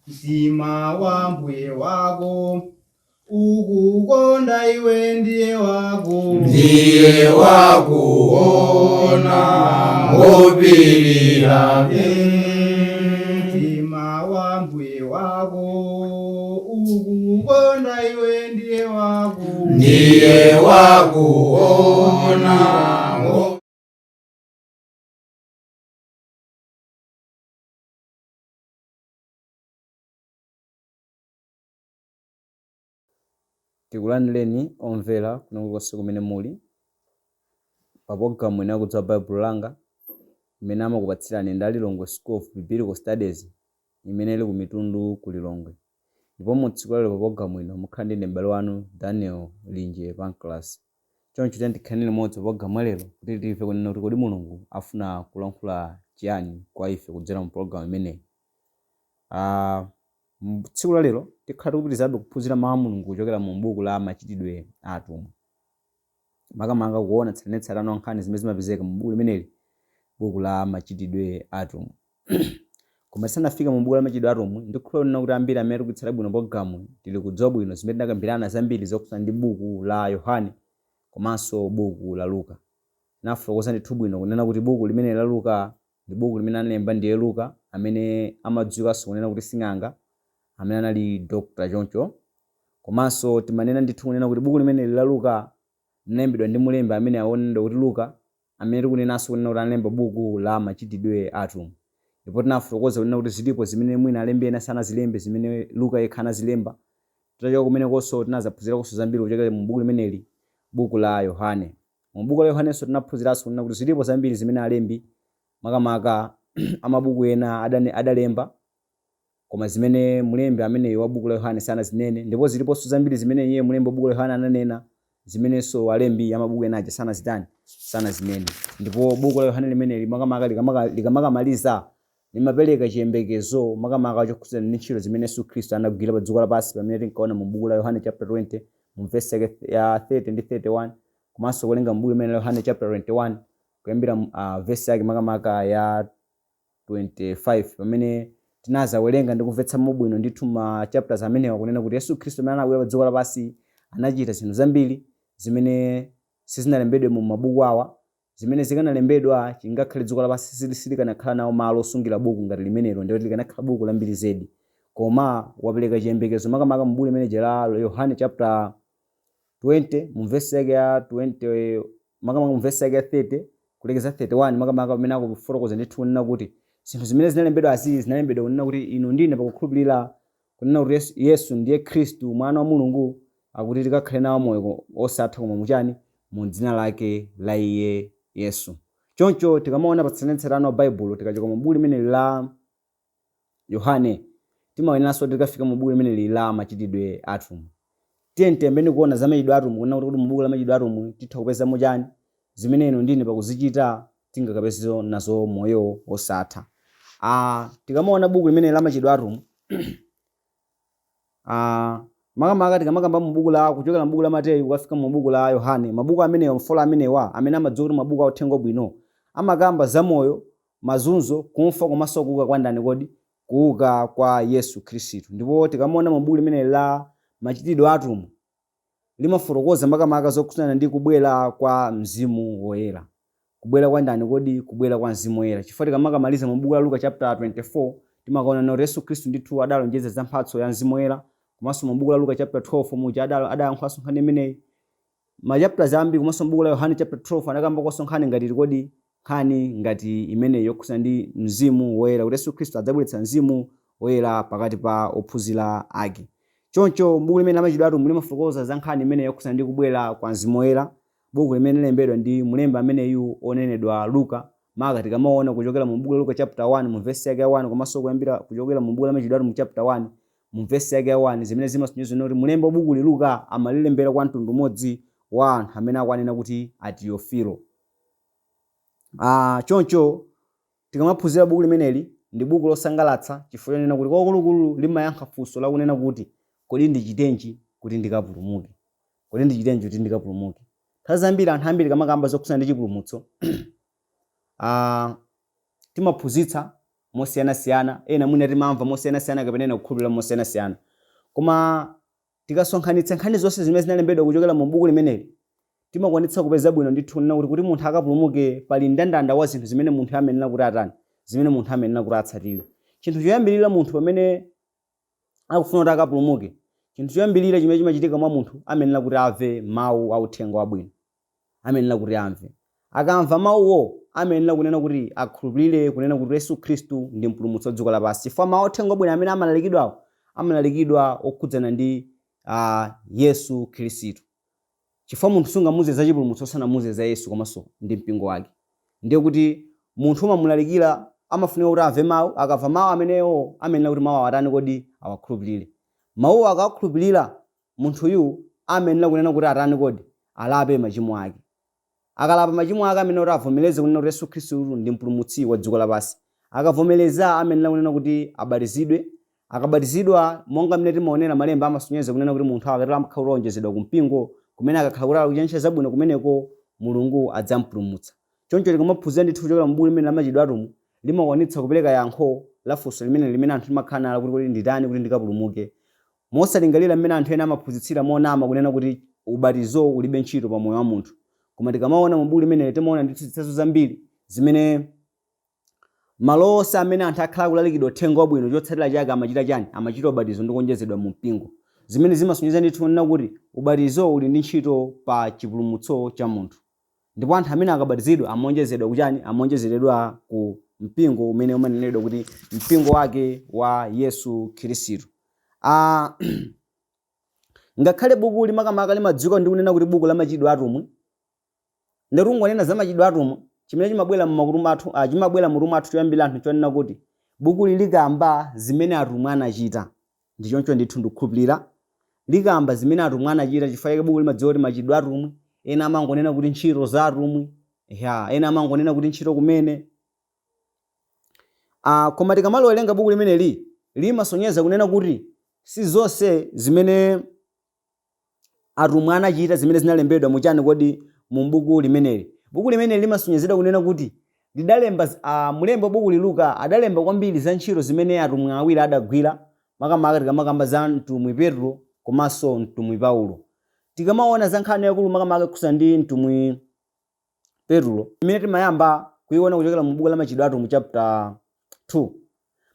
Mtima wa mbuye wako ukukonda iwe ndiye wako Ndiye wakuona ngopirira. Mtima wa mbuye wako ukukonda iwe ndiye wako Ndiye wakuona. Tikulandireni omvera kuno kulikonse kumene muli pa pologalamu ino ya Kudziwa Baibulo Langa imene amakupatsirani ndi a Lilongwe School of Biblical Studies imene ili ku Mitundu ku Lilongwe. Ndipo mu tsiku lalero pa pologalamu ino mukhala ndi ine m'bale wanu Daniel Linje Pancras. Choncho tiyeni tikhaleni limodzi pa pologalamu ya lero kuti timve kunena kuti kodi Mulungu afuna kulankhula chiyani kwa ife kudzera mu pologalamu imeneyi. Ah, tsiku la lero tikhala tikupitirizabe kuphunzira mawu a Mulungu kuchokera mu buku la Machitidwe a Atumwi. Makamaka kuona tsatanetsatane wa nkhani zimene zimapezeka mu buku limeneli, buku la Machitidwe a Atumwi. Koma tisanafike mu buku la Machitidwe a Atumwi, ndikhulupirira kuti ambiri amene tikuitsata bwino pologalamu tili kudziwa bwino zimene tinakambirana zambiri zokhudzana ndi buku la Yohane komanso buku la Luka. Tinafotokoza ndithu bwino kunena kuti buku limeneli la Luka ndi buku limene analemba ndiye Luka amene amadziwikanso kunena kuti sing'anga amene anali doctor choncho. Komanso timanena ndithu kunena kuti buku limeneli la Luka linalembedwa ndi mulembi amene wonenedwa kuti Luka amene tikunenanso kunena kuti analemba buku la Machitidwe a Atumwi. Ndipo tinafotokoza kunena kuti zilipo zimene mwina alembi ena sanazilembe zimene Luka yekha anazilemba. Titachoka kumenekonso tinadzaphunzirakonso zambiri kuchokera mu buku limeneli, buku la Yohane. Mu buku la Yohanenso tinaphunziranso kunena kuti zilipo zambiri zimene alembi, makamaka a mabuku ena adalemba, koma zimene mlembi ameneyu wa buku la Yohane sanazinene, ndipo ziliponso zambiri zimene iye mlembi wa buku la Yohane ananena, zimenenso alembi a mabuku ena aja sanazitani, sanazinene. Ndipo buku la Yohane limeneli makamaka likamakamaliza limapereka chiyembekezo makamaka chokhudzana ndi ntchito zimene Yesu Khristu anagwira pa dziko lapansi pamene tinkaona mu buku la Yohane chapter 20 mu vesi yake ya 30 ndi 31 komanso kuwerenga mu buku limene la Yohane chapter 21 kuyambira vesi yake makamaka ya 25 pamene tinazawerenga ndi kumvetsa mobwino ndithu ma chapters amenewa kunena kuti Yesu Khristu amene anabwera pa dziko lapansi anachita zinthu zambiri zimene sizinalembedwe mu mabuku awa zimene zikanalembedwa chingakhale dziko lapansi silikanakhala nawo malo osungira buku ngati limenelo ndiye kuti likanakhala buku lambiri zedi koma wapereka chiyembekezo makamaka mu buku limeneli la Yohane chapter 20 mu vesi yake ya 20 makamaka mu vesi yake ya 30 kulekeza 31 makamaka pamene akufotokoza ndithu kunena kuti zinthu zimene zinalembedwazi zinalembedwa kunena kuti inu ndine pakukhulupirira kunena kuti Yesu ndiye Khristu mwana wa Mulungu akuti tikakhale nawo moyo osatha koma muchani mu dzina lake la iye Yesu. Choncho tikamaona pa tsatanetsatane wa Baibulo tikachoka mu buku limeneli la Yohane, timayeneranso kuti tikafika mu buku limeneli la Machitidwe a Atumwi. Tiyeni tiyambeni kuona za Machitidwe a Atumwi kunena kuti mu buku la Machitidwe a Atumwi titha kupezamo chani zimene inu ndi ine pakuzichita tingakapeze nazo moyo wosatha. Ah, tikamaona buku limeneli la Machitidwe a Atumwi ah, makamaka tikamakamba mu buku la kuchokera mu buku la Mateyu kukafika mu buku la Yohane, mabuku amenewa mfolo amenewa amene amadziwa kuti mabuku a Uthenga Wabwino amakamba za moyo mazunzo, kumfa komanso kuuka kwa ndani kodi? Kuuka kwa Yesu Khristu. Ndipo tikamaona mu buku limeneli la Machitidwe a Atumwi limafotokoza makamaka zokhudzana ndi kubwera kwa Mzimu Woyera. Kubwera kwa ndani kodi? Kubwera kwa Mzimu Woyera. Chifukwa tikamakamaliza mu buku la Luka chapter 24 timakaona kuti Yesu Khristu ndithu adalonjeza za mphatso ya Mzimu Woyera komanso mu buku la Luka chapter 12 muja adayankhulanso nkhani imeneyi. Ma chapters ambiri komanso m'buku la Yohane chapter 12 anakambakonso nkhani ngati iti kodi? Nkhani ngati imeneyi yokhudzana ndi Mzimu Woyera kuti Yesu Khristu adzabweretsa Mzimu Woyera pakati pa ophunzira ake. Choncho m'buku limene la Machitidwe a Atumwi limafotokoza za nkhani imeneyi yokhudzana ndi kubwera kwa Mzimu Woyera, buku limene linalembedwa ndi mlembi ameneyu onenedwa Luka, maka tikamaona kuchokera mu buku la Luka chapter 1 mu vesi yake ya 1 komanso kuyambira kuchokera mu buku la Machitidwe a Atumwi chapter 1 mu vesi yake ya 1 zimene zimasonyeza kuti mlembi wa bukuli Luka amalilembera kwa mtundu umodzi wa anthu amene akuwanena kuti a Teofilo. Ah, choncho tikamaphunzira buku limeneli ndi buku losangalatsa chifukwa chonena kuti kwakulukulu limayankha funso lakunena kuti kodi ndichitenji kuti ndikapulumuke? Kodi ndichitenji kuti ndikapulumuke? Nthawi zambiri anthu ambiri tikamakamba zokhudzana ndi chipulumutso ah, timaphunzitsa mosiyanasiyana, ena mwina timamva mosiyanasiyana kapena ena kukhulupirira mosiyanasiyana. Koma tikasonkhanitsa nkhani zonse zimene zinalembedwa kuchokera mu buku limeneli, timakwanitsa kupeza bwino ndithu kunena kuti kuti munthu akapulumuke pali mndandanda wa zinthu zimene munthu amayenera kuti atani, zimene munthu amayenera kuti atsatire. Chinthu choyambirira munthu pamene akufuna kuti akapulumuke, chinthu choyambirira chimene chimachitika mwa munthu amayenera kuti amve mawu a uthenga wabwino. Amayenera kuti amve. Akamva mawuwo, amayenera kunena kuti akhulupirire kunena kuti Yesu Khristu ndi mpulumutsi wa dziko lapansi. Chifukwa mawu a uthenga wabwino amene amalalikidwawo, amalalikidwa okhudzana ndi Yesu Khristu. Chifukwa munthu sungamuuze za chipulumutso usanamuuze za Yesu komanso ndi mpingo wake. Ndiye kuti munthu umamulalikira amafunika kuti amve mawu, akamva mawu amenewo amayenera kuti mawu atani kodi awakhulupirire. Mawuwo akawakhulupirira munthuyu amayenera kunena kuti atani kodi alape machimo ake. Akalapa machimo ake amayenera kuti avomereze kunena kuti Yesu Khristu ndi mpulumutsi wa dziko lapansi. Akavomereza amayenera kunena kuti abatizidwe. Akabatizidwa, monga mmene timaonera malemba amasonyeza kunena kuti munthu akatero amakhala kuti waonjezedwa ku mpingo, kumene akakhala kuti akuchita ntchito zabwino kumeneko, Mulungu adzampulumutsa. Choncho tikamaphunzira ndithu kuchokera mu buku limene la Machitidwe a Atumwi, limakwanitsa kupereka yankho la funso limeneli limene anthu timakhala nalo kuti kodi nditani kuti ndikapulumuke. Mosalingalira mmene anthu ena amaphunzitsira monama kunena kuti ubatizo ulibe ntchito pa moyo wa munthu. Koma tikamaona mu buku limeneli timaona ndithu zitsanzo zambiri zimene malo onse amene anthu akhala akulalikidwa uthenga wabwino chotsatira chake amachita chani? Amachita ubatizo ndi kuonjezedwa mu mpingo. Zimene zimasonyeza ndithu kunena kuti ubatizo uli ndi ntchito pa chipulumutso cha munthu. Ndipo anthu amene akabatizidwa amaonjezedwa ku chani? Amaonjezeredwa ku mpingo umene umanenedwa kuti mpingo wake wa Yesu Khristu. Ah, ngakhale bukuli makamaka limadziwika ndi kunena kuti buku la Machitidwe a Atumwi, ndati ungonena za Machitidwe a Atumwi, chimene chimabwera mmakutu mwathu, chimabwera mmutu mwathu choyambira anthu chonena kuti bukuli likamba zimene atumwi anachita. Ndi choncho ndithu ndikukhulupirira likamba zimene atumwi anachita chifukwa chake buku limadziwika kuti Machitidwe a Atumwi. Ena amangonena kuti ntchito za atumwi, ya, ena amangonena kuti ntchito kumene. Koma tikamaliwerenga buku limeneli limasonyeza kunena kuti si zonse zimene atumwi anachita zimene zinalembedwa mu chani kodi mu buku limeneli. Buku limeneli limasonyezedwa kunena kuti lidalemba mlembi wa bukuli Luka adalemba kwambiri za ntchito zimene atumwi awiri adagwira, makamaka tikamakamba za mtumwi Petro komanso mtumwi Paulo. Tikamaona za nkhani yaikulu makamaka yokhudzana ndi mtumwi Petro, imene timayamba kuiona kuchokera mu buku la Machitidwe a Atumwi chapter 2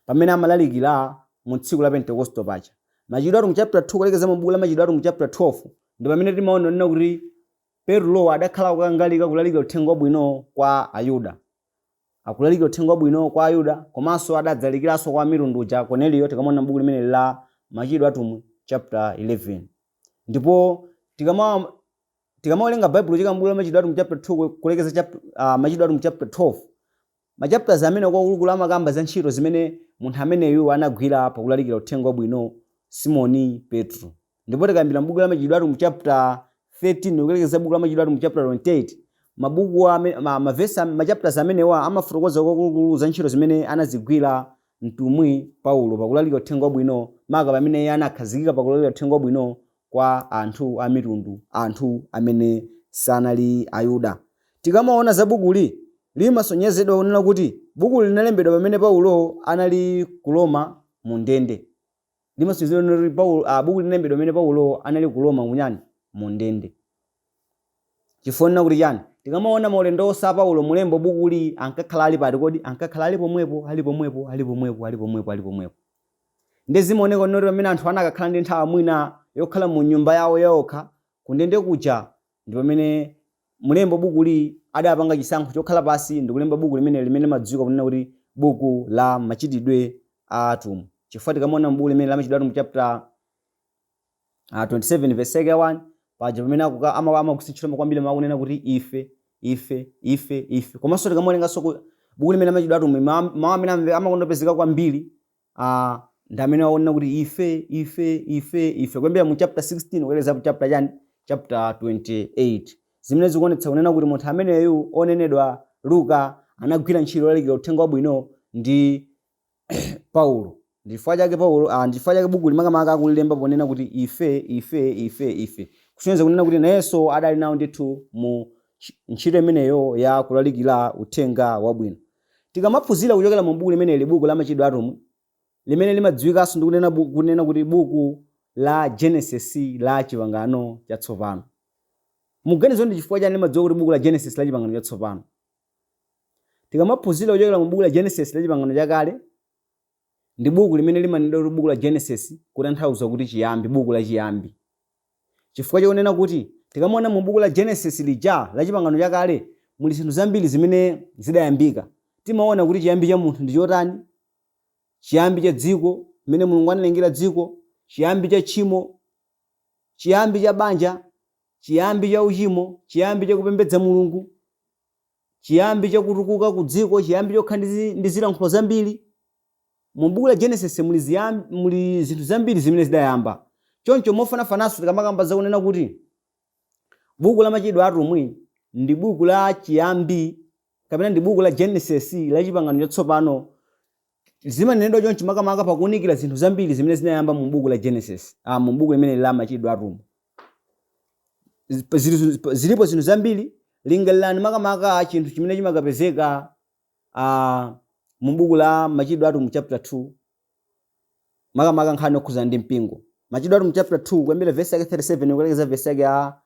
pamene amalalikira mu tsiku la Pentekosto paja. Machitidwe a Atumwi chapter 2 kulekeza mu buku la Machitidwe a Atumwi chapter 12 ndi pamene timaona kunena kuti Petro adakhala akukangalika kulalikira uthenga wabwino kwa Ayuda. Akulalikira uthenga wabwino kwa Ayuda komanso adadzalalikiranso kwa amitundu uja Korneliyo tikamaona m'buku limeneli la Machitidwe a Atumwi chapter 11. Ndipo tikama tikamawerenga Baibulo kuchokera m'buku la Machitidwe a Atumwi chapter 2 kulekeza chap, Machitidwe a Atumwi chapter 12 machapters amene kwakulukulu amakamba za ntchito zimene munthu ameneyu anagwira pakulalikira uthenga wabwino Simoni Petro. Ndipo tikayambira m'buku la Machitidwe a Atumwi chapter 13 kulekeza buku la Machitidwe a Atumwi chapter 28 mabuku ame, ma, mavesi am- machapters amenewa amafotokoza kwakulukulu za ntchito zimene anazigwira mtumwi Paulo pakulalikira uthenga wabwino maka pamene iye anakhazikika pakulalikira uthenga wabwino kwa anthu a mitundu, anthu amene sanali Ayuda. Tikamaona za bukuli, limasonyezedwa kunena kuti bukuli linalembedwa pamene Paulo anali ku Roma mu ndende. Limasonyezedwa kunena kuti Paulo, bukuli linalembedwa pamene Paulo anali ku Roma muchani? Mu ndende. Chifukwa chonena kuti chani? Tikamaona maulendo onse a Paulo mulembo bukuli ankakhala ali pati kodi? Ankakhala ali pomwepo, ali pomwepo, ali pomwepo, ali pomwepo, ali pomwepo. Ndiye zimaoneka kunena kuti pamene anthu anakakhala ndi nthawi mwina yokhala mu nyumba yawo yokha kundende kuja ndi pamene mlembi wa bukuli adapanga chisankho chokhala pansi ndikulemba buku limene limene limadziwika kunena kuti buku la Machitidwe a Atumwi. Chifukwa tikamaona m'buku limene la Machitidwe a Atumwi chapter 27 verse yake ya 1 paja pamene amagwiritsa ntchito kwambiri mawu akunena kuti ife ife ife ife. Komanso tikamawerenganso ku buku limene la Machitidwe a Atumwi mawu amene amakonda kupezeka kwambiri ndi amene akunena kuti ife ife ife ife kuyambira mu chapter 16 kulekeza ku chapter chani chapter 28 zimene zikuonetsa kunena kuti munthu ameneyu onenedwa Luka anagwira ntchito yolalikira uthenga wabwino ndi Paulo. Ndichifukwa chake Paulo, ndichifukwa chake buku limakamaka akulilemba ponena kuti ife ife ife ife kusonyeza kunena kuti nayenso adali nawo ndithu mu ntchito imeneyo ya kulalikira uthenga wabwino. Tikamaphunzira kuchokera mu buku limeneli, buku la Machitidwe Atumwi, limene limadziwikanso ndi kunena kuti buku la Genesis la Chipangano Chatsopano. Muganizo ndi chifukwa chani limadziwika kuti buku la Genesis la Chipangano Chatsopano? Tikamaphunzira kuchokera mu buku la Genesis la Chipangano Chakale, ndi buku limene limanenedwa kuti buku la Genesis, kutanthauza kuti chiyambi, buku la chiyambi. Chifukwa chokunena kuti tikamaona mu buku la Genesis lija la Chipangano Chakale, muli zinthu zambiri zimene zidayambika. Timaona kuti chiyambi cha munthu ndi chotani, chiyambi cha dziko, mmene Mulungu analengera dziko, chiyambi cha tchimo, chiyambi cha banja, chiyambi cha uchimo, chiyambi cha kupembedza Mulungu, chiyambi cha kutukuka ku dziko, chiyambi chokhala ndi zilankhulo zambiri. Mu buku la Genesis muli zinthu zambiri zimene zidayamba. Choncho mofanafananso tikamakamba zakunena kuti buku la Machitidwe Atumwi ndi buku la chiyambi kapena ndi buku la Genesis la Chipangano Chatsopano, zimanenedwa choncho makamaka pakuunikira zinthu zambiri zimene zinayamba mu buku la Genesis, mu buku limene la Machitidwe Atumwi. Zilipo zinthu zambiri. Lingalirani makamaka chinthu chimene chimakapezeka mu buku la Machitidwe Atumwi chapter 2, makamaka nkhani yokhuzana ndi mpingo. Machitidwe Atumwi chapter 2 kuyambira verse yake 37 kulekeza verse yake ya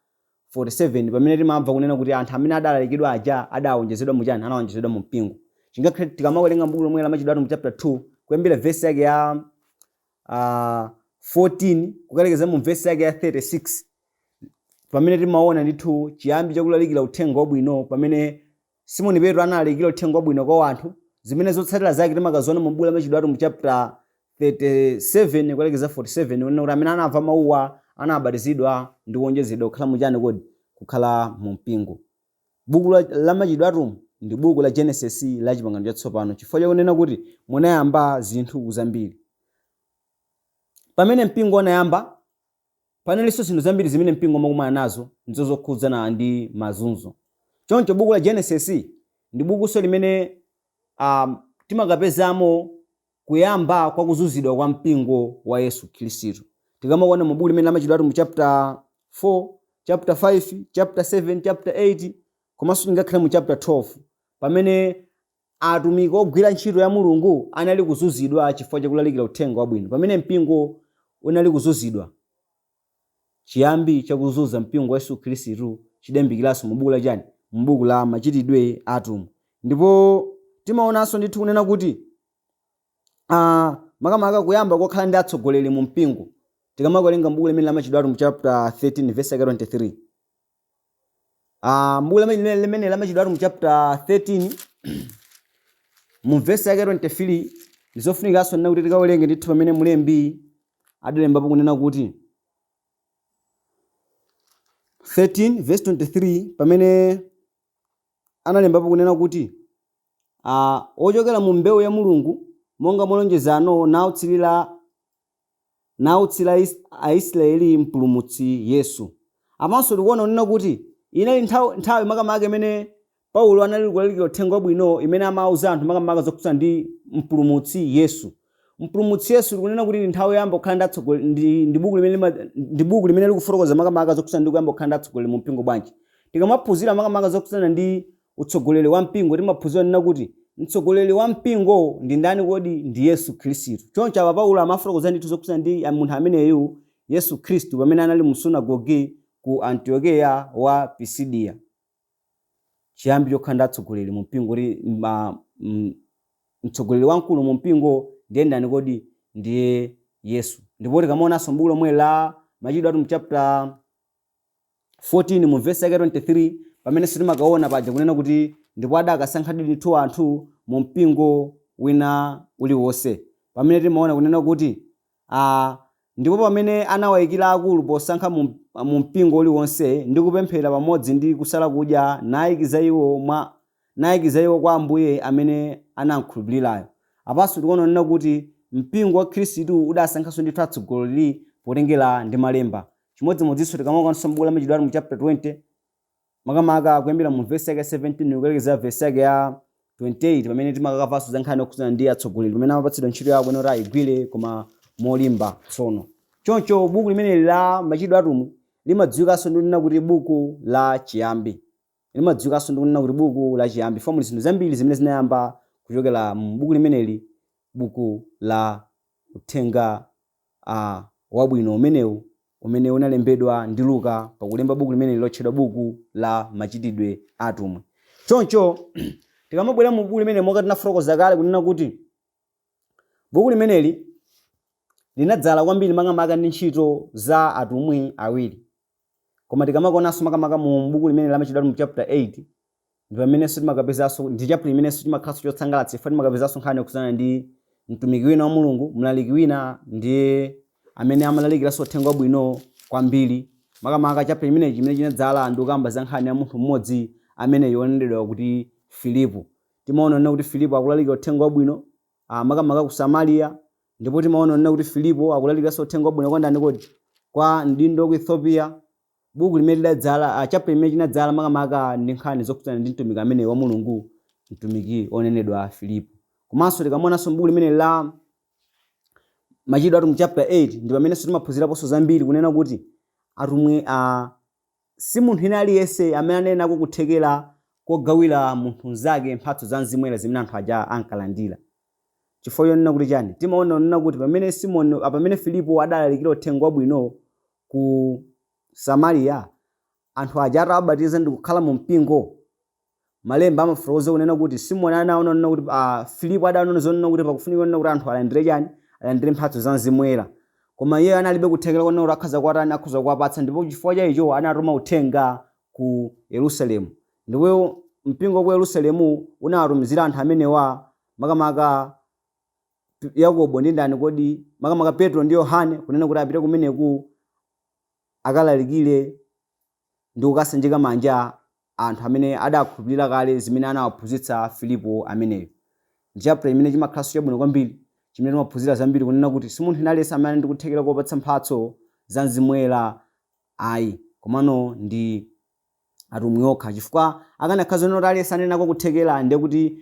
47, pamene timamva kunena kuti anthu amene adalalikidwa aja adawonjezedwa mu chani? Anawonjezedwa mu mpingo. Chingakhale tikamawerenga m'buku lomwe la Machitidwe Atumwi chapter 2 kuyambira verse yake ya 14 kukalekeza mu verse yake ya 36, pamene timaona ndithu chiyambi chakulalikira uthenga wabwino, pamene Simoni Petro analalikira uthenga wabwino kwa anthu, zimene zotsatira zake timakaziona mu buku la Machitidwe Atumwi chapter 37 kulekeza 47, kunena kuti amene anamva mawuwa anabatizidwa ndi kuonjezedwa kukhala mu chani kodi? Kukhala mu mpingo. Buku la Machitidwe Atumwi ndi buku la Genesis la Chipangano Chatsopano chifukwa chakunena kuti munayamba zinthu zambiri. Pamene mpingo unayamba, panalinso zinthu zambiri zimene mpingo umakumana nazo, ndizo zokhudzana ndi mazunzo. Choncho buku la Genesis ndi bukunso limene timakapezamo kuyamba kwa kuzunzidwa kwa mpingo wa Yesu Khristu. Tikamaona mu buku limene la Machitidwe Atumwi chapter 4, chapter 5, chapter 7, chapter 8, komanso tingakhale mu chapter 12, pamene atumiki ogwira ntchito ya Mulungu anali kuzunzidwa chifukwa chakulalikira uthenga wabwino. Pamene mpingo unali kuzunzidwa, chiyambi chakuzunza mpingo wa Yesu Khristu chidayambikiranso mu buku la chani? Mu buku la Machitidwe Atumwi. Ndipo timaonanso ndithu kunena kuti makamaka kuyamba kokhala ndi atsogoleri mu mpingo, tikamawerenga m'buku limene la Machitidwe Atumwi chapter 13 verse yake 23. M'buku limene la Machitidwe Atumwi chapter 13 mu verse yake 23, ndizofunikanso nena kuti tikawerenge ndithu pamene mlembi adalembapo kunena kuti 13 verse 23, pamene analembapo kunena kuti ochokera mu mbewu ya Mulungu monga molonjezano nautsira Aisraeli mpulumutsi Yesu. Apanso tikuona kunena kuti inali nthawi makamaka imene Paulo anali kulalikira uthenga wabwino, imene amauza anthu makamaka zokhudzana ndi mpulumutsi Yesu. Mpulumutsi Yesu tikunena kuti ndi nthawi yoyamba kukhala ndi atsogoleri, ndi buku limene likufotokoza makamaka zokhudzana ndi kuyamba kukhala ndi atsogoleri mu mpingo. Bwanji? Tikamaphunzira makamaka zokhudzana ndi utsogoleri wa mpingo, timaphunzira kunena kuti mtsogoleri wa mpingo ndi ndani kodi? Ndi Yesu Khristu. Choncho apa Paulo amafotokoza ndithu zokhudzana ndi munthu ameneyu Yesu Khristu pamene anali mu sunagoge ku Antiokeya wa Pisidiya. Chiyambi chokhala ndi atsogoleri mu mpingo, kuti mtsogoleri wamkulu mu mpingo ndiye ndani kodi? Ndiye Yesu. Ndipo tikamaonanso m'buku lomwe la Machitidwe Atumwi chapter 14 mu verse yake 23, pamene sitimakaona paja kunena kuti ndipo adakasankha ndithu anthu mu mpingo wina uliwonse, pamene timaona kunena kuti ndipo pamene anawayikira akulu posankha mu mpingo uliwonse, ndi kupemphera pamodzi ndi kusala kudya, nayikiza iwo kwa Ambuye amene anamkhulupirirayo. Apanso tikuona kunena kuti mpingo wa Khristu udasankhanso ndithu atsogoleri potengera ndi malemba. Chimodzimodzinso tikamaonanso m'buku la Machitidwe Atumwi chapter 20, makamaka kuyambira mu vesi yake 17 kulekezera vesi yake ya 28, pamene timakamvanso za nkhani yokhudzana ndi atsogoleri pamene amapatsidwa ntchito yawo kuyenera kuti ayigwire koma molimba tsono. Choncho buku limeneli la Machitidwe Atumwi limadziwikanso ndi kunena kuti buku la chiyambi. Limadziwikanso ndi kunena kuti buku la chiyambi, chifukwa muli zinthu zambiri zimene zinayamba kuchitika. kuchokera mu buku limeneli, buku la uthenga wabwino umenewu umene unalembedwa ndi Luka pakulemba buku limeneli lotchedwa buku la Machitidwe a Atumwi. Choncho tikamabwera mu buku limene, monga tinafotokoza kale kunena kuti buku limeneli linadzala kwambiri makamaka ndi ntchito za atumwi awiri, koma tikamakonanso makamaka mu buku limene la Machitidwe mu chapter 8 ndi pamenenso timakapezanso, ndi chapter imenenso chimakhalanso chotsangalatsa chifukwa timakapezanso nkhani yokhudzana ndi mtumiki wina wa Mulungu, mlaliki wina, ndiye amene amalalikiranso uthenga wabwino kwambiri. Makamaka chapter chimenechi chimene chinadzala ndi kukamba za nkhani ya munthu mmodzi amene wonenedwa kuti Filipo. Timaona nena kuti Filipo akulalikira uthenga wabwino makamaka ku Samariya, ndipo timaona nena kuti Filipo akulalikiranso uthenga wabwino kwa ndani kodi? Kwa mdindo ku Ethiopia. Buku limene lidadzala, chapter limene chinadzala makamaka ndi nkhani zokhudzana ndi mtumiki amene wa Mulungu, mtumiki onenedwa Filipo. Komanso tikamuonanso m'buku limene la Machitidwe Atumwi chapter 8 ndi pamenenso timaphunziraponso zambiri kunena kuti atumwi si munthu ina aliyense amene anali nako kuthekera kogawira munthu mnzake mphatso za Mzimu Woyera zimene anthu aja ankalandira. Chifukwa chonena kuti chani? Timaona kunena kuti pamene Simoni, pamene Filipo adalalikira uthenga wabwino ku Samariya, anthu aja atawabatiza ndi kukhala mu mpingo, malemba amafotokoza kunena kuti Simoni anaona kunena kuti Filipo adaona zonena kuti pakufunika kunena kuti anthu alandire chani? Alandire mphatso za Mzimu Woyera. Koma iye analibe kuthekera kunena kuti akhoza kuwatani, akhoza kuwapatsa, ndipo chifukwa cha icho anatuma uthenga ku Yerusalemu. Ndipo mpingo ku Yerusalemu unawatumizira anthu amenewa, makamaka Yakobo ndi ndani kodi, makamaka Petro ndi Yohane, kunena kuti apite kumeneku akalalikire ndi kukasanjika manja anthu amene adakhulupirira kale zimene anawaphunzitsa Filipo ameneyo. Ndi chapter chimene chimakhalanso chabwino kwambiri, chimene timaphunzira zambiri kunena kuti si munthu aliyense amene ali ndi kuthekera kopatsa mphatso za Mzimu Woyera ayi, komano ndi atumwi okha, chifukwa akanakhala zonena kuti aliyense anali nako kuthekera, ndiye kuti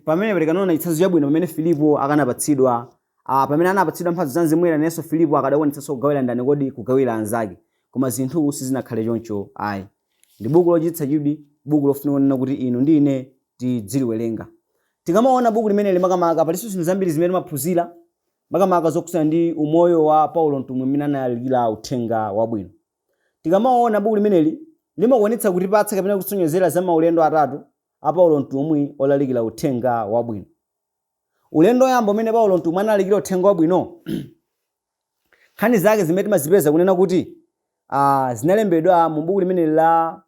pamene tikanaona chitsanzo chabwino pamene Filipo akanapatsidwa, pamene anapatsidwa mphatso za Mzimu Woyera, nayenso Filipo akadakwanitsanso kugawira ndani kodi? Kugawira anzake. Koma zinthu sizinakhale choncho ayi. Ndi buku lochititsa chidwi, buku lofunika kunena kuti inu ndi ine tidziliwerenga. Tikamaona buku limeneli makamaka, palinso zinthu zambiri zimene timaphunzira makamaka zokhudzana ndi umoyo wa Paulo mtumwi mmene analalikira uthenga wabwino. Tikamaona buku limeneli limakwanitsa kutipatsa kapena kutisonyezera za maulendo atatu a Paulo mtumwi olalikira uthenga wabwino. Ulendo woyamba umene Paulo mtumwi analalikira uthenga wabwino, nkhani zake zimene timazipeza kunena kuti zinalembedwa mu buku limeneli la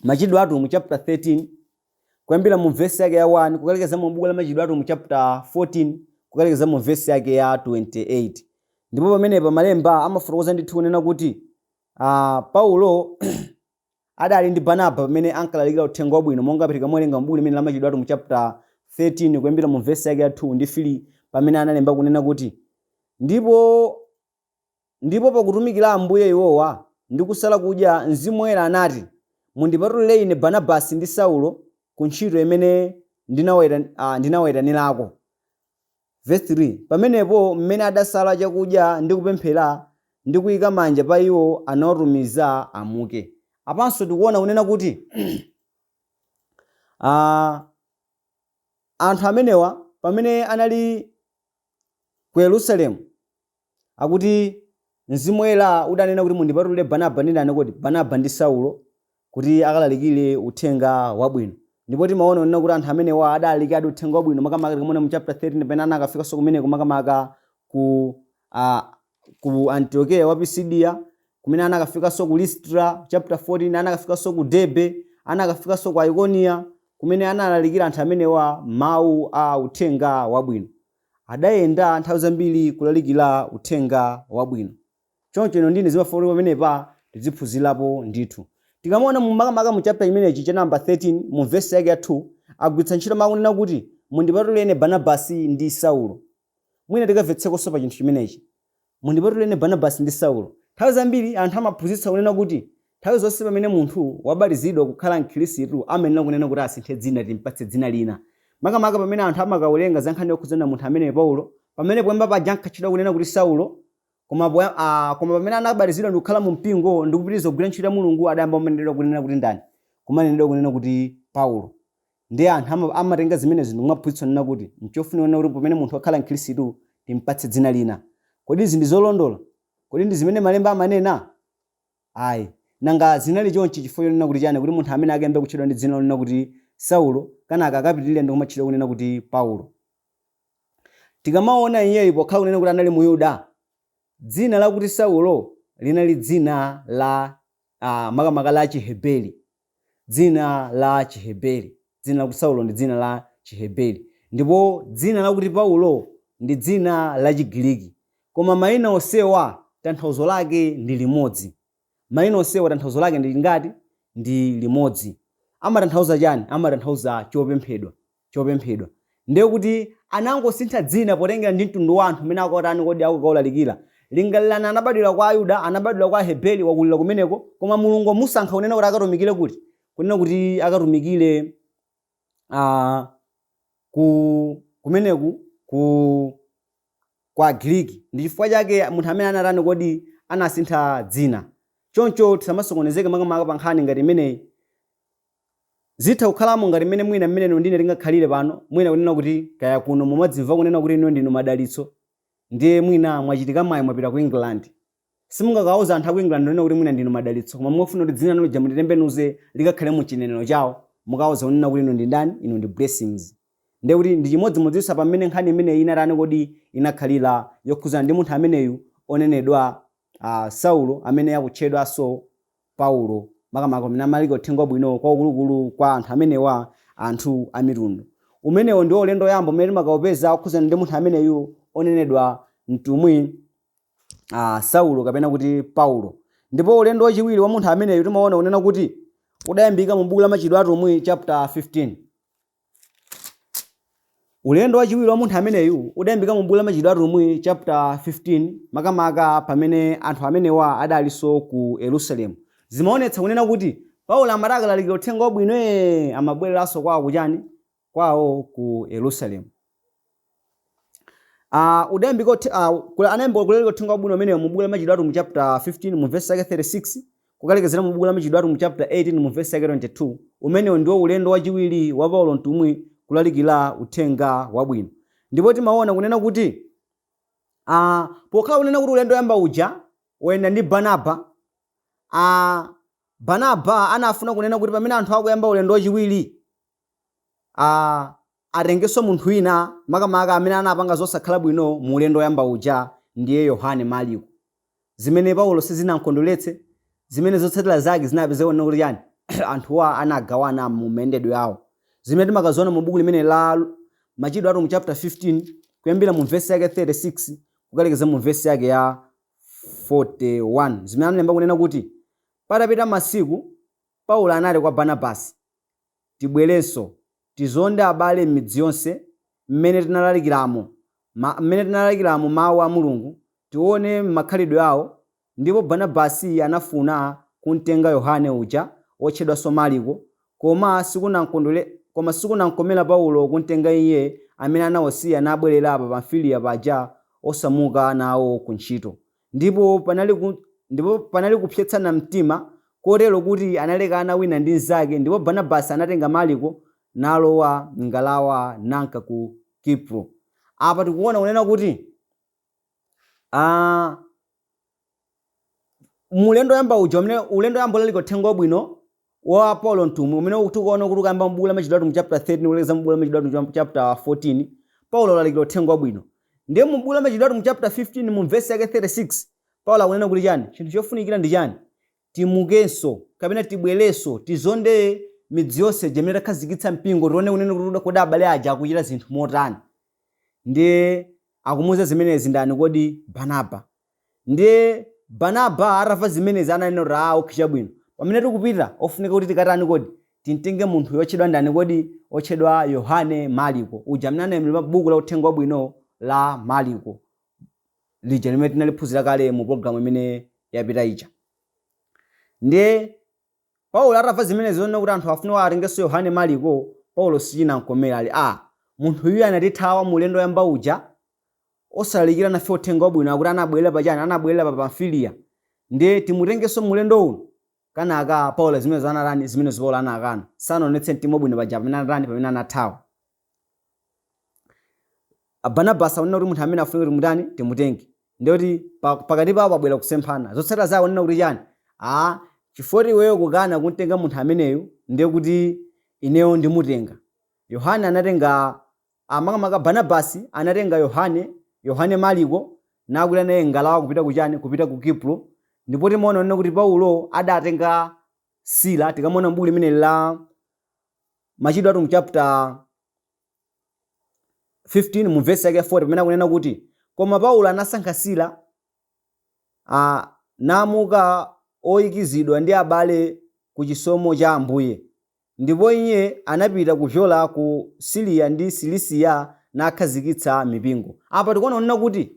Machitidwe Atumwi chapter 13 kuyambira mu vesi yake ya 1 kukalekeza mu buku la Machitidwe Atumwi chapter 14 kukalekeza mu vesi yake ya 28. Ndipo pamenepa malemba amafotokoza ndithu kunena kuti Paulo adali ndi Barnaba pamene ankalalikira uthenga wabwino, monga tikamuwerenga mu buku limene la Machitidwe Atumwi chapter 13 kuyambira mu vesi yake ya 2 ndi 3, pamene analemba kunena kuti, Ndipo pakutumikira Ambuye iwowa, ndi kusala kudya, Mzimu Woyera anati, Mundipatulire ine Barnabasi ndi Saulo ku ntchito imene ndinawaitanirako. Vesi 3, Pamenepo mmene adasala chakudya ndi kupemphera, ndi kuika manja pa iwo, anawatumiza amuke. Apanso tikuona kunena kuti anthu amenewa pamene anali ku Yerusalemu, akuti Mzimu Woyera udanena kuti mundipatulire Barnaba ndi ndani kodi? Barnaba ndi Saulo kuti akalalikire uthenga wabwino. Ndipo timaona kunena kuti anthu amenewa adalalikiradi uthenga wabwino, makamaka tikamuona mu chapter 13 pamene anakafikanso kumeneko makamaka ku Antiokeya wa Pisidiya, kumene anakafikanso ku Listra chapter 14, anakafikanso ku Derbe, anakafikanso ku Ikonia, kumene analalikira anthu amenewa mawu a uthenga wabwino. Adayenda nthawi zambiri kulalikira uthenga wabwino. Choncho inu ndi ine zimafunika kuti pamenepa tidziphunzirapo ndithu. Tikamaona mu makamaka mu chapter chimenechi cha namba 13 mu vesi yake ya 2, agwiritsa ntchito mawu kunena kuti mundipatulire ine Barnabasi ndi Saulo. Mwina tikamvetsekonso pa chinthu chimenechi. Mundipatulire ine Barnabasi ndi Saulo. Nthawi zambiri anthu amaphunzitsa kunena kuti nthawi zonse pamene munthu wabatizidwa kukhala Mkhristu amayenera kunena kuti asinthe dzina, timpatse dzina lina. Makamaka pamene anthu amakawerenga za nkhani yokhudzana munthu ameneyo Paulo, pamene poyamba paja ankatchedwa kunena kuti Saulo, koma pamene anabatizidwa ndi kukhala mu mpingo ndi kupitiriza kugwira ntchito ya Mulungu adayamba kumanenedwa kunena kuti ndani? Kumanenedwa kunena kuti Paulo. Ndiye anthu amatenga zimenezo ndikumaphunzitsa kunena kuti nchofunika kunena kuti pamene munthu wakhala Mkhristu timpatse dzina lina. Kodi izi ndi zolondola? Kodi ndi zimene malemba amanena? Ayi. Nanga zinali chonchi chifukwa chonena kuti chani? Kuti munthu amene akayambe kutchedwa ndi dzina lonena kuti Saulo, kenaka akapitirire ndi kumatchedwa kunena kuti Paulo. Tikamaona iyeyu pokhala kunena kuti anali Muyuda, dzina lakuti Saulo linali dzina la makamaka la Chiheberi. Dzina la Chiheberi. Dzina lakuti Saulo ndi dzina la Chiheberi. Ndipo dzina lakuti Paulo ndi dzina la Chigiriki. Koma mayina onsewa tanthauzo lake ndi limodzi. Mayina onsewa tanthauzo lake ndi lingati? Ndi limodzi. Amatanthauza chani? Amatanthauza chopemphedwa. Chopemphedwa. Ndiye kuti anangosintha dzina potengera ndi mtundu wa anthu umene akutani kodi akukaulalikira. Lingalirani anabadwira kwa Ayuda, anabadwira kwa Aheberi, wakulira kumeneko, koma Mulungu wamusankha kunena kuti akatumikire kuti? Kunena kuti akatumikire ku kumeneku ku kwa Agiriki. Ndi chifukwa chake munthu amene anatani kodi anasintha dzina. Choncho tisamasokonezeke makamaka pa nkhani ngati imeneyi. Zitha kukhalamo ngati mmene mwina mmene inu ndi ine tingakhalire pano, mwina kunena kuti kaya kuno mumadzimva kunena kuti inuyo ndinu madalitso, ndiye mwina mwachitika mwayi mwapita ku England. Simungakawauze anthu aku England kunena kuti mwina ndinu madalitso, koma mungafune kuti dzina lanu lija mulitembenuze likakhale mu chinenero chawo, mukawauza kunena kuti inu ndi ndani? Inu ndi Blessings. Ndiye kuti ndi chimodzimodzinso apa mmene nkhani imeneyi inatani kodi inakhalira yokhudzana ndi munthu ameneyu onenedwa Saulo amene akutchedwanso Paulo, makamaka pamene amalalikira uthenga wabwino kwakukulukulu kwa anthu amenewa, anthu amitundu. Umenewo ndiwo ulendo woyamba umene timakaupeza wokhudzana ndi munthu ameneyu onenedwa mtumwi Saulo kapena kuti Paulo. Ndipo ulendo wachiwiri wa munthu ameneyu timaona kunena kuti udayambika mu buku la Machitidwe Atumwi chapter 15. Ulendo wachiwiri wa munthu ameneyu udayambika mu buku la Machitidwe Atumwi chapter 15 makamaka pamene anthu amenewa adalinso ku Yerusalemu. Zimaonetsa kunena kuti Paulo amati akalalikira uthenga wabwino ee amabwereranso kwawo kuchani? Kwawo ku Yerusalemu. Udayambika anayamba kulalikira uthenga wabwino umenewu mu buku la Machitidwe Atumwi chapter 15 mu verse yake 36 kukalekezera mu buku la Machitidwe Atumwi chapter 18 mu verse yake 22. Umenewu ndiwo ulendo wachiwiri wa Paulo mtumwi kulalikira uthenga wabwino. Ndipo timaona kunena kuti pokhala kunena kuti ulendo woyamba uja wayenda ndi Barnaba, Barnaba anafuna kunena kuti pamene anthu akuyamba ulendo wachiwiri atengenso munthu wina makamaka amene anapanga zosakhala bwino mu ulendo woyamba uja ndiye Yohane Mariko. Zimene Paulo sizinamkondweretse, zimene zotsatira zake zinapezeka kunena kuti chani? Anthuwa anagawana mu mayendedwe awo. Zimene timakaziona mu buku limene la Machitidwe Atumwi chapter 15 kuyambira mu vesi yake 36 kukalekeza mu vesi yake ya 41 zimene analemba kunena kuti patapita masiku Paulo anati kwa Barnabasi, Tibwerenso, tizonde abale m'midzi yonse m'mene tinalalikiramo, m'mene tinalalikiramo mau a Mulungu, tione makhalidwe ao. Ndipo Barnabasi anafuna kumtenga Yohane uja, wotchedwanso Mariko, koma koma sikunamkomera Paulo kumtenga iye, amene anawasiya nabwerera pa Pamfiliya paja, osamuka nao kuntchito. Ndipo panali, ndipo panali kupsetsana mtima, kotero kuti analekana wina ndi mnzake, ndipo Barnabasi anatenga Mariko, nalowa m'ngalawa nanka ku Kipro. Apa tikuona kunena kuti mulendo woyamba uja umene ulendo woyamba wolalika uthenga wabwino wa Paulo mtumwi umene tikuona kuti ukayamba m'buku la Machitidwe Atumwi chapter 13 kulekeza m'buku la Machitidwe Atumwi chapter 14 Paulo alalikira uthenga wabwino. Ndiye mu buku la Machitidwe Atumwi chapter 15 mu verse yake 36 Paulo akunena kuti chani? Chinthu chofunikira ndi chani? Timukenso kapena tibwerenso tizonde midzi yonse ija imene takhazikitsa mpingo tione kunena kuti kodi abale aja akuchita zinthu motani. Ndiye akumuuza zimenezi ndani kodi? Barnaba. Ndiye Barnaba atamva zimenezi ananena kuti ah, okay chabwino. Pamene tikupita ofunika kuti tikatani kodi? Timtenge munthu yotchedwa ndani kodi? Otchedwa Yohane Mariko, uja amene analemba buku la Uthenga Wabwino la Mariko lija limene tinaliphunzira kale mu programu imene yapita ija. Ndiye Paulo atamva zimenezi zonena kuti anthu afuna atengenso Yohane Mariko, Paulo sichinamkomera ali ah, munthu uyu anatithawa mu ulendo woyamba uja osalalikira nafe uthenga wabwino akuti anabwerera pa chani? Anabwerera pa Pamfiliya. Ndiye timutengenso mu ulendo uno? Kenaka Paulo zimenezo anatani? Zimenezo Paulo anakana. Sanaonetse mtima wabwino paja pamene anatani? Pamene anathawa. Barnabas akunena kuti munthu amene afunika kuti mutani? Timutenge. Ndiye kuti pakati pawo pabwera kusemphana. Zotsatira zake akunena kuti chani? Ah, chifukwa kuti iweyo kukana kumtenga munthu ameneyu, ndiye kuti ineyo ndimutenga. Yohane anatenga, makamaka Barnabas anatenga Yohane, Yohane Mariko, nakwera naye ngalawa kupita ku chani? Kupita ku Kipro. Ndipo timaona kunena kuti Paulo adatenga Sila, tikamaona m'buku limeneli la Machitidwe Atumwi chapter 15 mu vesi yake ya 40, pamene akunena kuti koma Paulo anasankha Sila, namuka oyikizidwa ndi abale ku chisomo cha Ambuye. Ndipo iye anapita kupyola ku Siriya ndi Silisiya nakhazikitsa mipingo. Apa tikuona kunena kuti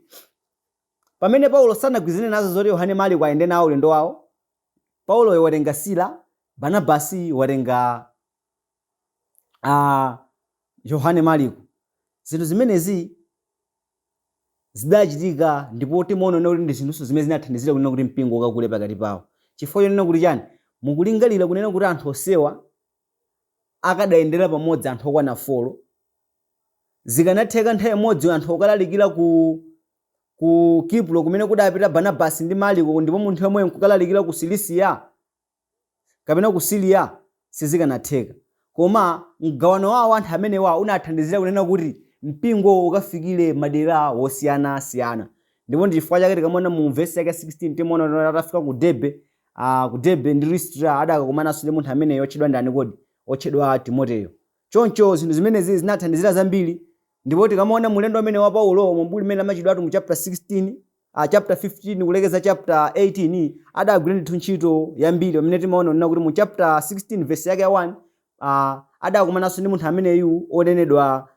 pamene Paulo sanagwirizane nazo zoti Yohane Mariko ayende nawo ulendo wawo, Pauloyo watenga Sila, Barnabasi watenga Yohane Mariko. Zinthu zimenezi zidachitika ndipo timaona kunena kuti ndi zinthunso zimene zinathandizira kunena kuti mpingo ukakule pakati pawo. Chifukwa chonena kuti chani? Mukulingalira kunena kuti anthu onsewa akadayendera pamodzi anthu okwana folo, zikanatheka nthawi imodzi anthu okalalikira ku Kipro kumene kudapita Barnabasi ndi Mariko ndipo munthu yemweyo nkukalalikira ku Silisiya kapena ku Siriya? Sizikanatheka. Koma mgawano wawo anthu amenewa unathandizira kunena kuti mpingo ukafikire madera wosiyanasiyana. Ndipo ndi chifukwa chake tikamaona mu vesi yake 16 timaona kuti atafika ku Derbe, ku Derbe ndi Listra adakakumananso ndi munthu ameneyo otchedwa ndani kodi? Otchedwa Timoteyo. Choncho zinthu zimenezi zinathandizira zambiri. Ndipo tikamaona mulendo amene wa Paulo mu buku limene la Machitidwe Atumwi chapter 16, chapter 15 kulekeza chapter 18 adagwira ndithu ntchito yambiri, pamene timaona kunena kuti mu chapter 16 verse yake ya 1 adakumananso ndi munthu ameneyu onenedwa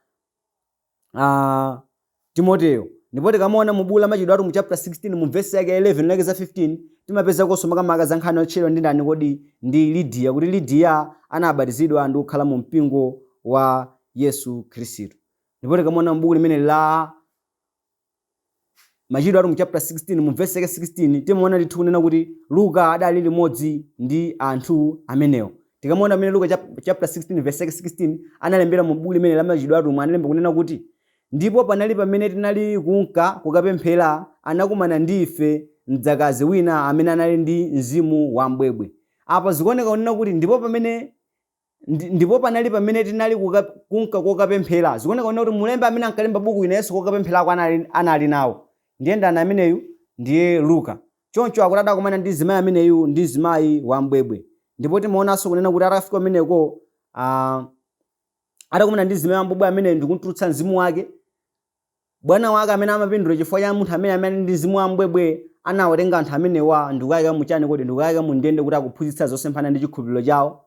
Timoteyo. Ndipo tikamaona mu buku la Machitidwe Atumwi chapter 16 mu verse yake ya 11 kulekeza 15 timapezakonso makamaka za nkhani yotchedwa ndi ndani kodi? Ndi Lidiya, kuti Lidiya anabatizidwa ndi kukhala mu mpingo wa Yesu Khristu. Ndipo tikamaona mu buku limene la Machitidwe Atumwi chapter 16 mu verse yake 16 timaona ndithu kunena kuti Luka adali limodzi ndi anthu amenewo. Tikamaona pamene Luka chapter 16 verse yake 16 analembera mu buku limene la Machitidwe Atumwi, analemba kunena kuti ndipo panali pamene tinali kunka kukapemphera, anakumana ndi ife mdzakazi wina amene anali ndi mzimu wambwebwe. Apa zikuoneka kunena kuti ndipo pamene ndipo panali pamene tinali kunka kokapemphera. Zikuoneka kunena kuti mulembi amene ankalemba buku nayenso kokapempherako anali nawo. Ndiye ndani ameneyu? Ndiye Luka. Choncho akuti adakumana ndi mzimayi ameneyu ndi mzimayi wambwebwe. Ndipo timaonanso kunena kuti atafika kumeneko, atakumana ndi mzimayi wambwebwe ameneyu ndikumtulutsa mzimu wake, bwana wake amene amapindula chifukwa cha munthu amene amene ndi mzimu wambwebwe anawatenga anthu amenewa ndikukayika mu chani kodi? Ndikukayika mu ndende kuti akuphunzitsa zosemphana ndi chikhulupiriro chawo.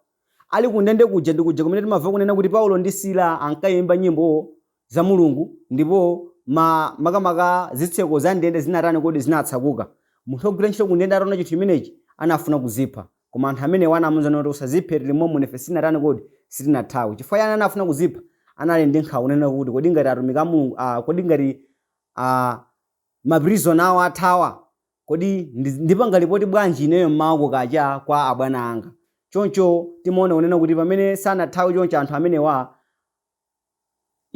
Ali ku ndende kuja ndi kuja kumene timamva kunena kuti Paulo ndi Sila ankayimba nyimbo za Mulungu ndipo makamaka zitseko za ndende zinatani kodi? Zinatsakuka. Munthu wogwira ntchito ku ndende ataona chinthu chimenechi anafuna kuzipha. Koma anthu amenewa anamuuza kuti usaziphe, tili mommuno ife sitinatani kodi? Sitinathawe. Chifukwa chani anafuna kuzipha? Anali ndi nkhawa kunena kuti kodi ngati atumiki a Mulungu, kodi ngati ma prisoner awo athawa, kodi ndipanga lipoti bwanji ineyo mmawa kukacha kwa abwana anga? Choncho timaona kunena kuti pamene sanathawe choncho anthu amenewa,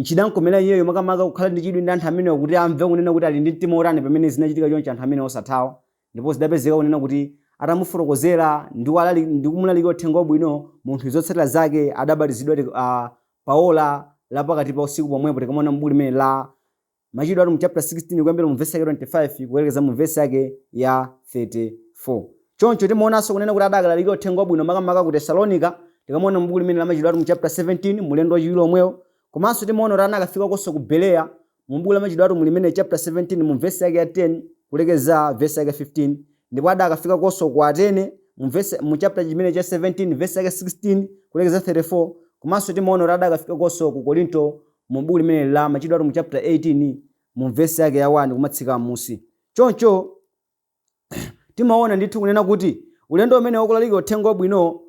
Chidamkomera iyeyo makamaka kukhala ndi chidwi ndi anthu amenewa kuti amve kunena kuti ali ndi mtima wotani pamene zinachitika choncho anthu amenewa osathawa. Ndipo zidapezeka kunena kuti atamufotokozera ndi kumulalikira uthenga wabwino munthuyu zotsatira zake adabatizidwa pa ola la pakati pa usiku pomwepo, tikamaona m'buku limene la Machitidwe Atumwi chapter 16 kuyambira mu vesi yake 25 kukalekeza mu vesi yake ya 34. Choncho timaonanso kunena kuti adakalalikira uthenga wabwino makamaka ku Tesalonika, tikamaona mu buku limene la Machitidwe Atumwi chapter 17 mulendo wachiwiri omwewo. Komanso timaona kuti anakafikakonso ku Bereya mu buku la Machitidwe Atumwi limene chapter 17 mu vesi yake ya 10 kulekeza vesi yake 15, ndipo adakafikakonso ku Atene mu chapter chimene cha 17 vesi yake 16 kulekeza 34. Komanso timaona kuti adakafikakonso ku Korinto mu buku limene la Machitidwe Atumwi chapter 18 mu vesi yake ya 1 kumatsika m'munsi. Choncho timaona ndithu kunena kuti ulendo umene wakulalikira uthenga wabwino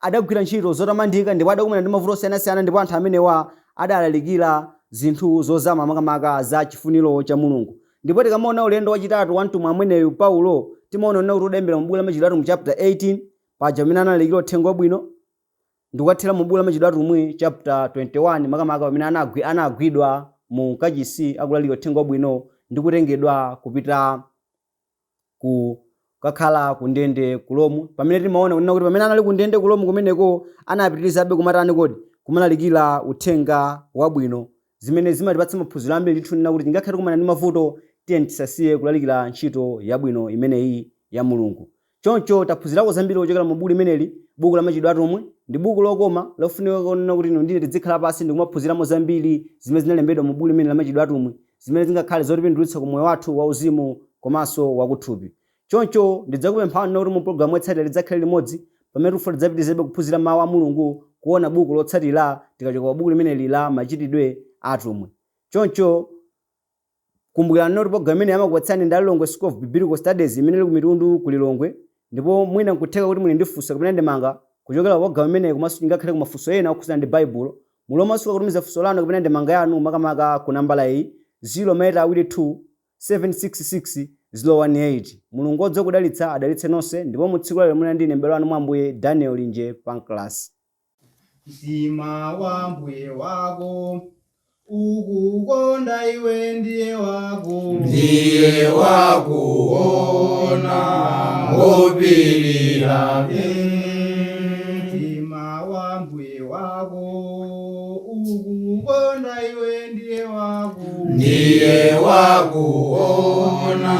adagwira ntchito zotamandika ndipo adakumana ndi mavuto osiyanasiyana, ndipo anthu amenewa adalalikira zinthu zozama makamaka za chifuniro cha Mulungu. Ndipo tikamaona ulendo wachitatu wa mtumwi ameneyu Paulo, Timaona kunena kuti udayambira mu buku la Machitidwe Atumwi chapter 18 paja pamene analalikira uthenga wabwino ndikukathera mu buku la Machitidwe Atumwi chapter 21 makamaka pamene anagwidwa mu kachisi akulalikira uthenga wabwino ndi kutengedwa kupita kukakhala ku ndende ku Rome, pamene timaona kunena kuti pamene anali ku ndende ku Rome kumeneko anapitirizabe kumatani kodi? Kumalalikira uthenga wabwino, zimene zimatipatsa maphunziro ambiri ndithu kunena kuti tingakhale tikumana ndi mavuto, tiyeni tisasiye kulalikira ntchito yabwino imeneyi ya Mulungu. Choncho taphunzirako zambiri kuchokera mu buku limeneli, buku la Machitidwe Atumwi. Ndi buku lokoma lofunika kunena kuti inu ndine tidzikhala pansi ndi kumaphunziramo zambiri zimene zinalembedwa mu buku limeneli la Machitidwe Atumwi, zimene zingakhale zotipindulitsa ku moyo wathu wauzimu komanso wakuthupi. Choncho ndidzakupemphani kuti mu pulogalamu yotsatira tidzakhale limodzi pamene tikufuna tidzapitirizebe kuphunzira Mawu a Mulungu, kuona buku lotsatira tikachoka pa buku limeneli la Machitidwe Atumwi. Choncho kumbukirani kuti pulogalamu imeneyi amakupatsirani ndi a Lilongwe School of Biblical Studies imene ili ku Mitundu ku Lilongwe. Ndipo mwina nkutheka kuti muli ndi funso kapena ndemanga kuchokera pa pulogalamu imeneyi komanso ngakhale ku mafunso ena okhudzana ndi Baibulo. Muli omasuka kutumiza funso lanu kapena ndemanga yanu makamaka ku nambala iyi 0 maita awiri 2 766 018. Mulungu wodziwa kudalitsa adalitse nonse ndipo mu tsiku lalero munali ndine m'bale wanu mwa Ambuye Daniel Linje Pancras. Mtima wa mbuye wako ukukonda iwe ndiye wako. Ndiye wakuona wopirira. Mtima wa mbuye wako ukukonda iwe ndiye wako. Ndiye wakuona.